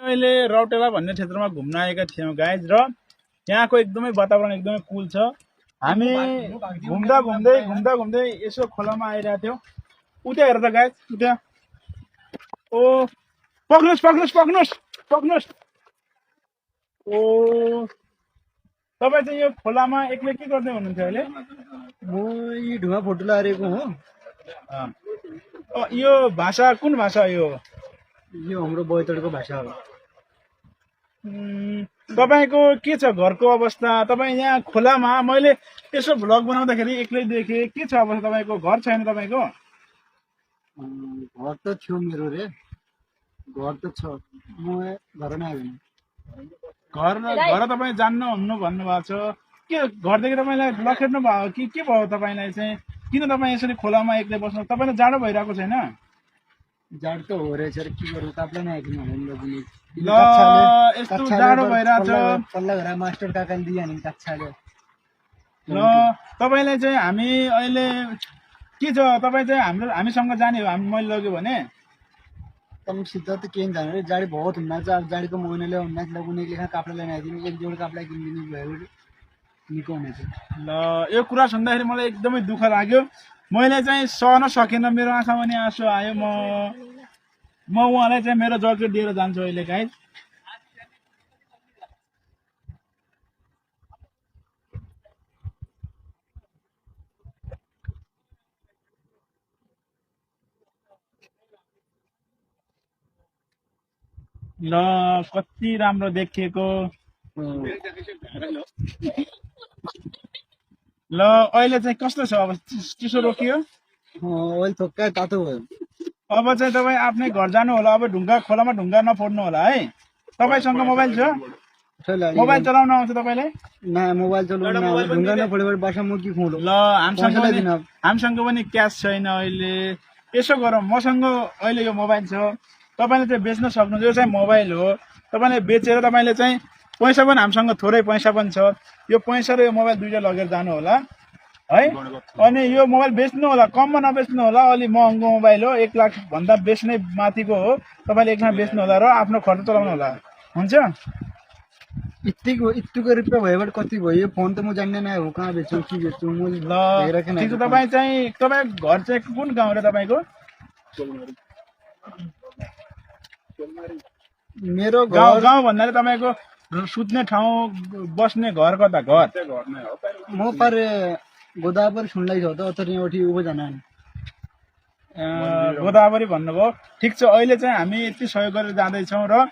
अहिले रौटेला भन्ने क्षेत्रमा घुम्न आएका थियौँ गाइज र यहाँको एकदमै वातावरण एकदमै कुल छ। हामी घुम्दा घुम्दै यसो खोलामा आइरहेको थियौँ। उता हेर त गाइज, उता ओ पक्नुस्। ओ तपाईँ चाहिँ यो खोलामा एक्लै के गर्दै हुनुहुन्थ्यो अहिले? म यी ढुवा फोटो लारेको हो। यो भाषा कुन भाषा यो? यो हाम्रो बैतडको भाषा हो। तपाईको के छ घरको अवस्था? तपाईँ यहाँ खोलामा मैले यसो भ्लग बनाउँदाखेरि एक्लै देखेँ। के छ अवस्था तपाईँको? घर छैन तपाईँको? घर त थियो मेरो रे, घर त छ, म घर नै आएन। घर तपाईँ जान्नुहुन्न भन्नुभएको छ। के घरदेखि तपाईँलाई लखेट्नु भयो कि के भयो तपाईँलाई चाहिँ? किन तपाईँ यसरी खोलामा एक्लै बस्नु? तपाईँलाई जाडो भइरहेको छैन? जाड त हो रहेछ, के गर्नु, काप्लै नै आइदिनु भने ल यस्तो जाडो भइरहेछ। पल्ला घर मास्टर काकाले दिइहाल्यो नि कक्षाले। ल तपाईँलाई चाहिँ हामी अहिले के छ, तपाईँ चाहिँ हामीसँग जाने हो? मैले लग्यो भने तुमसित त केही जानु रे, जाडी बहुत हुन्न छ। अब जाडीको महिनाले हुन्न छ, उनीहरूले काप्ला ल्याइन आइदिनु, एक जोड काप्ला किनिदिनु भयो निको हुनेछ। ल यो कुरा सुन्दाखेरि मलाई एकदमै दुःख लाग्यो। मैले चाहिँ सहन सकेन, मेरो आँखामा नि आँसु आयो। म उहाँलाई चाहिँ मेरो जर्केट दिएर जान्छु अहिले गाइज। ल कति राम्रो देखिएको। ल अहिले चाहिँ कस्तो छ? अब चिसो रोकियो? अहिले थोक्कै तातो भयो। अब चाहिँ तपाईँ आफ्नै घर जानु होला। अब खोलामा ढुङ्गा नफोड्नु होला है। तपाईँसँग मोबाइल छ? मोबाइल चलाउन आउँछ तपाईँलाई? मोबाइल चलाउन ढुङ्गा नफोडेपछि बासा म के खुवाउँ? ल हामीसँग पनि क्यास छैन अहिले। यसो गरौँ, मसँग अहिले यो मोबाइल छ, तपाईँले चाहिँ बेच्न सक्नुहुन्छ। यो चाहिँ मोबाइल हो, तपाईँले बेचेर तपाईँले चाहिँ पैसा पनि हामीसँग थोरै पैसा पनि छ। यो पैसा र यो मोबाइल दुइटा लगेर जानु होला है। अनि यो मोबाइल बेच्नु होला, कममा नबेच्नु होला। अलि महँगो मोबाइल हो, 1 लाख भन्दा बेच्ने माथिको हो। तपाईँले एकमा बेच्नु होला र आफ्नो खर्च चलाउनु होला। हुन्छ? यतिको रुपियाँ भएबाट कति भयो? यो फोन त म जान्दैन हो, कहाँ बेच्छु के बेच्छु म। ल ठिक छ। तपाईँ घर चाहिँ कुन गाउँ रे तपाईँको? मेरो गाउँ भन्नाले तपाईँको सुत्ने ठाउँ, बस्ने घर कता? घर म पारे गोदावरी सुनलाई छ त अतरियावटी उभो जान गोदावरी भन्नुभयो। ठिक छ, अहिले चाहिँ हामी यति सहयोग गरेर जाँदैछौँ र